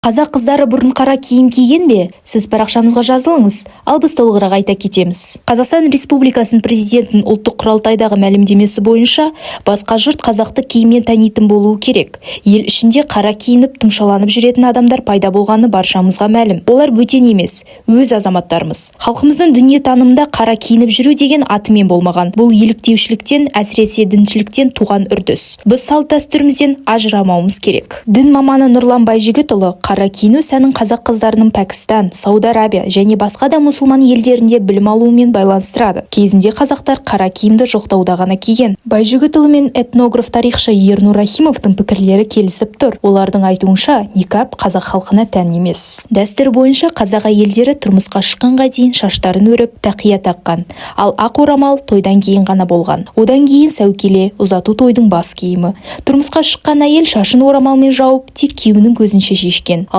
Қазақ қыздары бұрын қара киім киген бе? Сіз парақшамызға жазылыңыз, ал біз толығырақ айта кетеміз. Қазақстан Республикасының Президентінің Ұлттық құрылтайдағы мәлімдемесі бойынша, басқа жұрт қазақты киіммен танитын болуы керек. Ел ішінде қара киініп, тұмшаланып жүретін адамдар пайда болғаны баршамызға мәлім. Олар бөтен емес, өз азаматтарымыз. Халқымыздың дүниетанымында қара киініп жүру деген атымен болмаған. Бұл еліктеушіліктен, әсіресе діншіліктен туған үрдіс. Біз салт-дәстүрімізден ажырамауымыз керек. Дін маманы Нұрлан Байжігітұлы қара киіну сәнін қазақ қыздарының Пәкістан, Сауд Арабия және басқа да мұсылман елдерінде білім алуымен байланыстырады. Кезінде қазақтар қара киімді жоқтауда ғана киген. Байжігітұлы мен этнограф тарихшы Ернұр Рахимовтың пікірлері келісіп тұр. Олардың айтуынша, никаб қазақ халқына тән емес. Дәстүр бойынша қазақ әйелдері тұрмысқа шыққанға дейін шаштарын өріп, тақия таққан. Ал ақ орамал тойдан кейін ғана болған. Одан кейін сәукеле, ұзату тойдың бас киімі. Тұрмысқа шыққан әйел шашын орамалмен жауып, тек күйеуінің көзінше шешкен.